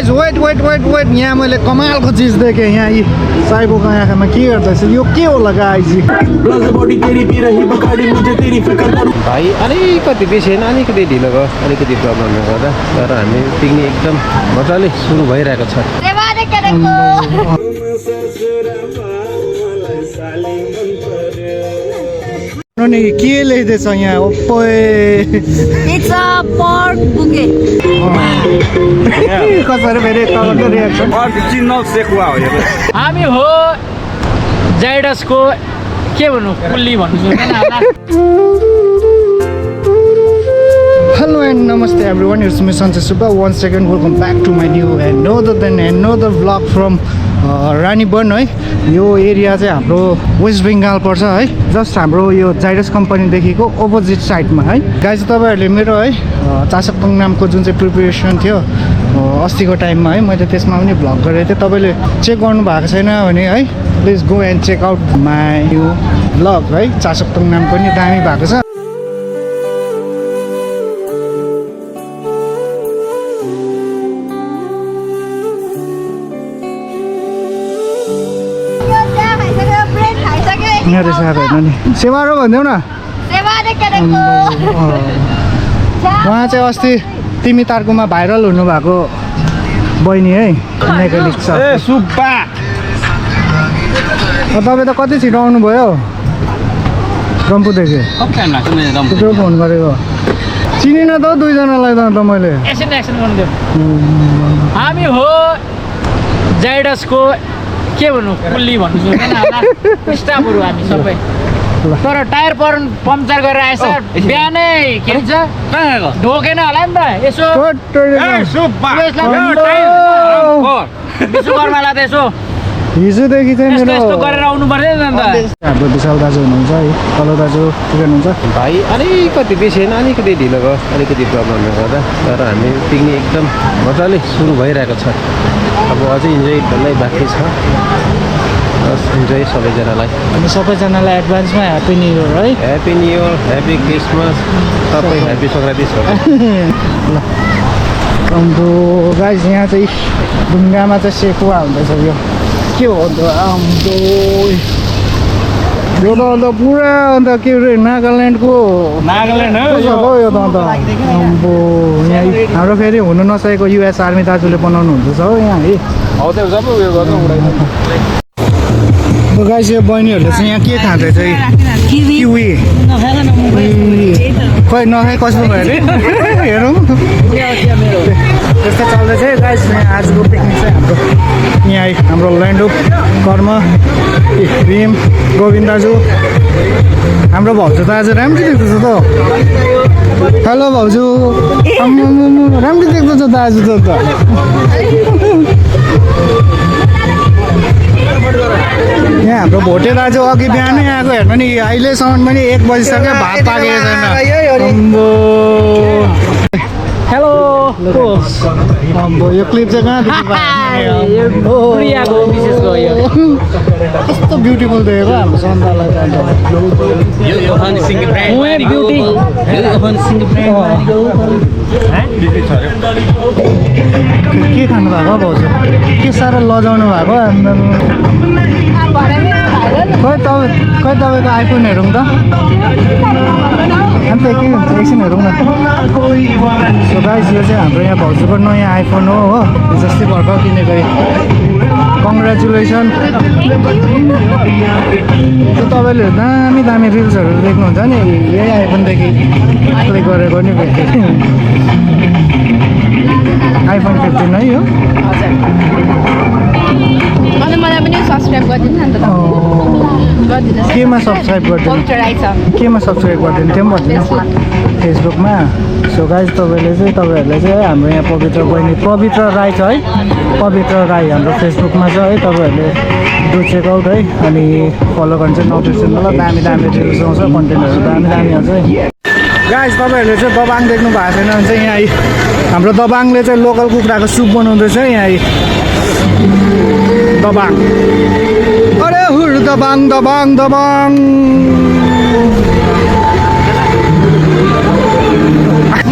Guys weight यहाँ मैले कमालको चिज देखेँ यहाँ यी साइबोको आँखामा के गर्दैछ यो के होला गाइस भाइ अलिकति बेसी होइन अलिकति ढिलो भयो अलिकति प्रब्लमले गर्दा तर हामी पिकनिक एकदम मजाले सुरु भइरहेको छ अनि के लेख्दैछ यहाँ It's a pork bouquet. कसरी फेरि तपाईँको रियाक्सन हामी हो जाइडसको के भन्नु कुल्ली भन्नु सक्दैन होला Hello and namaste everyone, it's me Sanjay Suba. Once again welcome back to my new another vlog from Ranivan है यो एरिया चाहिँ हाम्रो वेस्ट बेङ्गाल पर्छ है जस्ट हाम्रो यो जाइडस कम्पनीदेखिको अपोजिट साइडमा है गाइस तपाईँहरूले मेरो है चासकतङ नामको जुन चाहिँ प्रिपरेसन थियो अस्तिको टाइममा है मैले त्यसमा पनि भ्लग गरेको थिएँ तपाईँले चेक गर्नु भएको छैन भने है please go and check out my new vlog है चासकतङ नाम पनि दामी भएको छ यहाँ रहेछ हेर्नु नि सेवारो भनिदेऊ न उहाँ चाहिँ अस्ति तिमी तार्कुमा भाइरल हुनुभएको बहिनी है मेकानिक छ तपाईँ त कति छिटो आउनुभयो रम्फूदेखि छिटो फोन गरेको चिनिन त दुईजनालाई त मैले एक्सन गर्नु दियो हामी हो जाइडसको के भन्नु कुल्ली भन्नु सक्दैन होला स्टाफहरू हामी सबै तर टायर पम्चर गरेर आएछ बिहानै के भन्छ ढोकेन होला नि त यसो विश्वकर्मालाई त यसो हिजोदेखि चाहिँ मेरो यस्तो गरेर आउनु पर्दैन नि त हाम्रो विशाल दाजु हुनुहुन्छ है तल दाजु के गर्नुहुन्छ भाइ अलिकति बेसी होइन अलिकति ढिलो भयो अलिकति प्रब्लमले गर्दा तर हामी पिकनिक एकदम मजाले सुरु भइरहेको छ अब अझै इन्जोय डल्लै बाँकी छ इन्जोय सबैजनालाई अनि सबैजनालाई एडभान्समा ह्याप्पी न्यु इयर है happy new year happy Christmas सबै ह्याप्पी सङ्क्रान्ति छ ल हाम्रो गाइस यहाँ चाहिँ ढुङ्गामा चाहिँ सेकुवा हुँदैछ यो के हो अन्त हाम्रो यो त अन्त पुरा अन्त के अरे नागाल्यान्डको हो यो त अन्त हाम्रो यहाँ हाम्रो फेरि हुनु नसकेको युएस आर्मी दाजुले बनाउनु हुँदैछ हो यहाँ है गाइस यो बहिनीहरूले चाहिँ यहाँ के खाँदैछ किवी खै नखाइ कस्तो भयो अरे हेरौँ त्यस्तो चल्दैछ है गाइस आजको पिकनिक चाहिँ हाम्रो यहाँ हाम्रो ल्यान्डो कर्म भीम गोविन्द दाजु हाम्रो भाउजू त आज राम्रो देख्दैछ त हेलो भाउजू राम्रो देख्दैछ त आज त यहाँ हाम्रो भोटे दाजु अघि बिहानै आएको हेर्नु नि अहिलेसम्म पनि 1 बजिसक्यो भात पाकेको छैन हेलो यो क्लिप चाहिँ कहाँ कस्तो ब्युटिफुल देखेको हाम्रो सन्तालाई के खानु भएको भाउजू के साह्रो लजाउनु भएको खै तपाईँको आइफोन हेरौँ त अन्त के हुन्छ एकछिन हेरौँ न सो गाइस यो चाहिँ हाम्रो यहाँ भाउजूको नयाँ आइफोन हो जस्तै भर्खर किनेको कङ्ग्रेचुलेसन तपाईँले दामी रिल्सहरू देख्नुहुन्छ नि यही आइफोनदेखि क्लिक गरेको नि आइफोन 15 है यो मलाई पनि सब्स्क्राइब गरिदिनु नि त केमा सब्स्क्राइब गरिदिनु केमा सब्स्क्राइब गरिदिनु त्यो पनि भनिदिनु फेसबुकमा सो गाइस तपाईँहरूले चाहिँ हाम्रो यहाँ पवित्र बहिनी पवित्र राई छ है पवित्र राई हाम्रो फेसबुकमा छ है तपाईँहरूले डु चेक आउट है अनि फलो गर्नु चाहिँ नबिर्सिनु ल दामी रिल्स आउँछ कन्टेन्टहरू दामी आउँछ है गाइस तपाईँहरूले चाहिँ दबाङ देख्नु भएको छैन भने चाहिँ यहाँ हाम्रो दबाङले चाहिँ लोकल कुखुराको सुप बनाउँदैछ यहाँ दबाङ अरे हुर दबाङ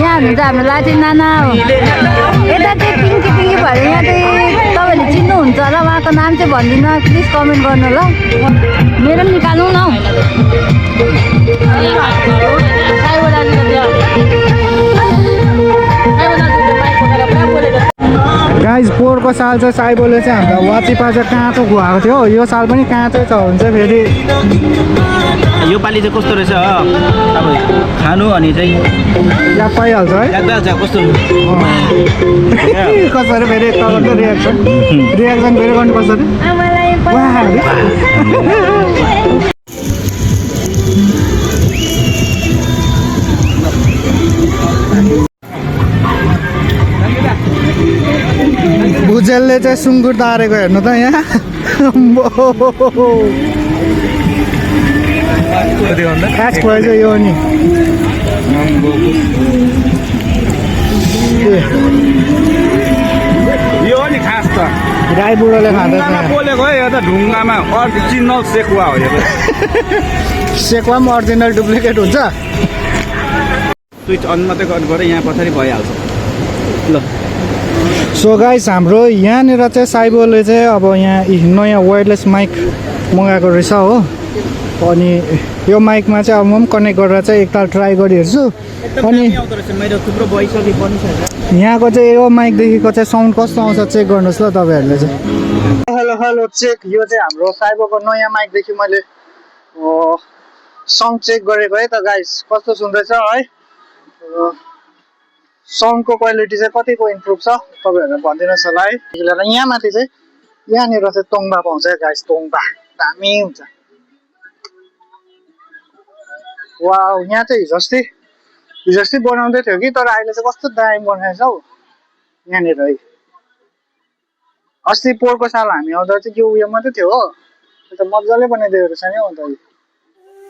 यहाँ हुनुहुन्छ हाम्रो लाचे नाना हो यता चाहिँ पिङ्की भएर यहाँ दोकानको नाम चाहिँ भन्दिनँ प्लिज कमेन्ट गर्नु ल मेरो पनि निकाल्नु न गाइज पोहोरको साल चाहिँ साइबोले चाहिँ हामीलाई वाचिपा चाहिँ काँचो खुवाएको थियो यो साल पनि काँचै छ हुन्छ फेरि यो पालि चाहिँ कस्तो रहेछ अब खानु अनि चाहिँ याद पाइहाल्छ है याद कस्तो कसरी फेरि तपाईँको रियाक्सन फेरि गर्नु कसरी भुजेलले चाहिँ सुँगुर तारेको हेर्नु त यहाँ खास भयो चाहिँ यो नि यो हो नि खास त गाई बुढोले खाँदैछ बोलेको है यो त ढुङ्गामा ओरिजिनल सेकुवा हो यो सेकुवा पनि ओरिजिनल डुप्लिकेट हुन्छ स्विच अन मात्रै गर्नु पऱ्यो यहाँ पछाडि भइहाल्छ ल सो गाइस हाम्रो यहाँनिर चाहिँ साइबोले चाहिँ अब यहाँ नयाँ वायरलेस माइक मगाएको रहेछ हो अनि यो माइकमा चाहिँ अब म पनि कनेक्ट गरेर चाहिँ एकताल ट्राई गरिहेर्छु अनि मेरो थुप्रो भइसके पनि छ यहाँको चाहिँ यो माइकदेखिको चाहिँ साउन्ड कस्तो आउँछ चेक गर्नुहोस् ल तपाईँहरूले चाहिँ हेलो चेक यो चाहिँ हाम्रो साइबोको नयाँ माइकदेखि मैले साउन्ड चेक गरेको है त गाइस कस्तो सुन्दैछ है साउन्डको क्वालिटी चाहिँ कतिको इम्प्रुभ छ तपाईँहरूलाई भनिदिनुहोस् होला है यहाँ माथि चाहिँ यहाँनिर चाहिँ तोङ्बा पाउँछ गाइस तोङ्बा दामी हुन्छ वा यहाँ चाहिँ हिजो अस्ति बनाउँदै थियो कि तर अहिले चाहिँ कस्तो दामी बनाएछ हौ यहाँनिर है अस्ति पोहोरको साल हामी आउँदा चाहिँ यो उयो मात्रै थियो हो त्यो त मजाले बनाइदिएको रहेछ नि हौ अन्त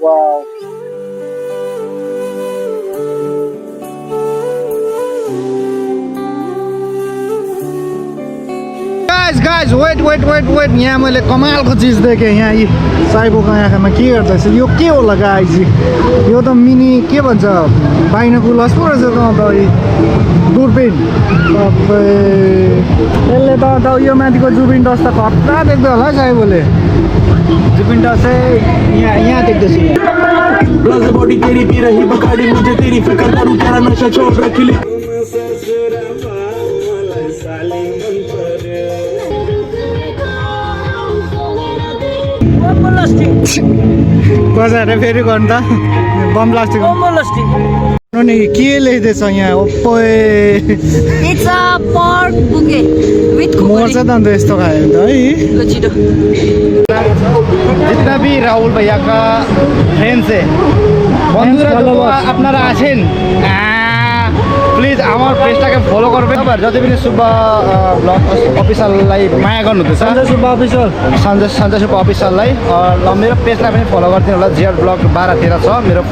वा गाइज वेट यहाँ मैले कमालको चिज देखेँ यहाँ यी साइबोको आँखामा के गर्दैछ यो के होला गाइज यो त मिनी के भन्छ बाइनोकुलर्स पो रहेछ त अन्त दुर्बिन यसले त अन्त यो माथिको जुबिन डस त खतरा देख्दै होला है साइबोले जुबिन डस चाहिँ यहाँ देख्दैछु बजाएर फेरि गर्नु त बम प्लास्टिक नि के लेख्दैछ यहाँ Oppo It's a pork bouquet with मर्छ त अन्त यस्तो खायो भने त है जितना भी राहुल भैया का फ्रेंड्स है বন্ধুরা যত আপনারা আছেন प्लिज আমার পেজটাকে ফলো করবে जति पनि सुब्बा ब्लग अफिसियललाई माया गर्नुहुँदैछ सञ्जय सुब्बा अफिसियल सञ्जय सुब्बा अफिसियललाई मेरो पेजलाई पनि फलो गरिदिनु होला जिआर ब्लग 12-13 छ मेरो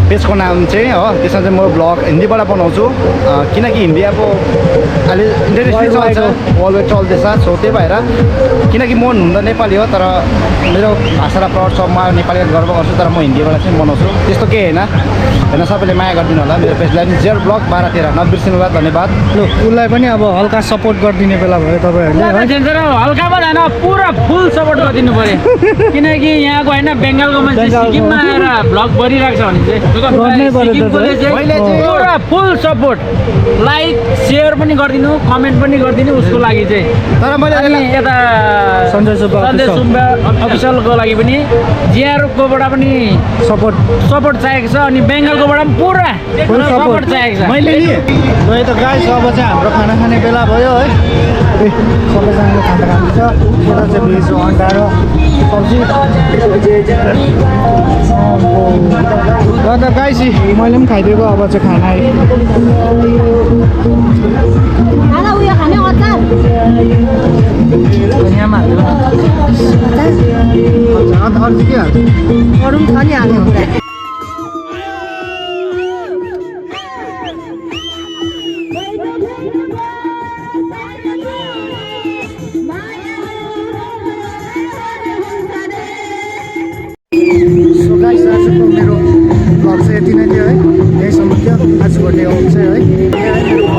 पेजको नाम चाहिँ हो त्यसमा चाहिँ म ब्लग हिन्दीबाट बनाउँछु किनकि हिन्दी अब अहिले इन्टरनेसनल चल्छ वर्ल्डवाइड चल्दैछ सो त्यही भएर किनकि म हुँदा नेपाली हो तर मेरो भाषालाई प्राउड छ म नेपालीमा गर्व गर्छु तर म हिन्दीबाट चाहिँ बनाउँछु त्यस्तो केही होइन सबैले माया गरिदिनु होला मेरो पेजलाई पनि जिआर ब्लग 12-13 नबिर्सिनु होला धन्यवाद ल उसलाई पनि अब हल्का सपोर्ट गरिदिने बेला भयो तपाईँहरूले हल्का पनि होइन पुरा फुल सपोर्ट गरिदिनु पर्यो किनकि यहाँको होइन बेङ्गालको मान्छे सिक्किममा आएर ब्लग गरिरहेको छ भने चाहिँ पुरा फुल सपोर्ट लाइक सेयर पनि गरिदिनु कमेन्ट पनि गरिदिनु उसको लागि चाहिँ तर मैले यता सञ्जय सुब्बा अफिसियलको लागि पनि जिआरकोबाट पनि सपोर्ट चाहिएको छ अनि बेङ्गालकोबाट पनि पुरा सपोर्ट चाहिएको छ मैले नि त गाइस अब चाहिँ हाम्रो खाना खाने बेला भयो है सबैजनाले खाना खान्छ यता चाहिँ भेज अन्डा र सब्जी अन्त गाइस मैले पनि खाइदिएको अब चाहिँ खाना खाना उयो खाने अचार धनियाँमा हाल्यो अन्त अरू के हाल्छ अरू पनि छ नि हाल्नु मेरो ब्लग चाहिँ यति नै थियो है यहीँसम्म थियो आजको डे आउँछ है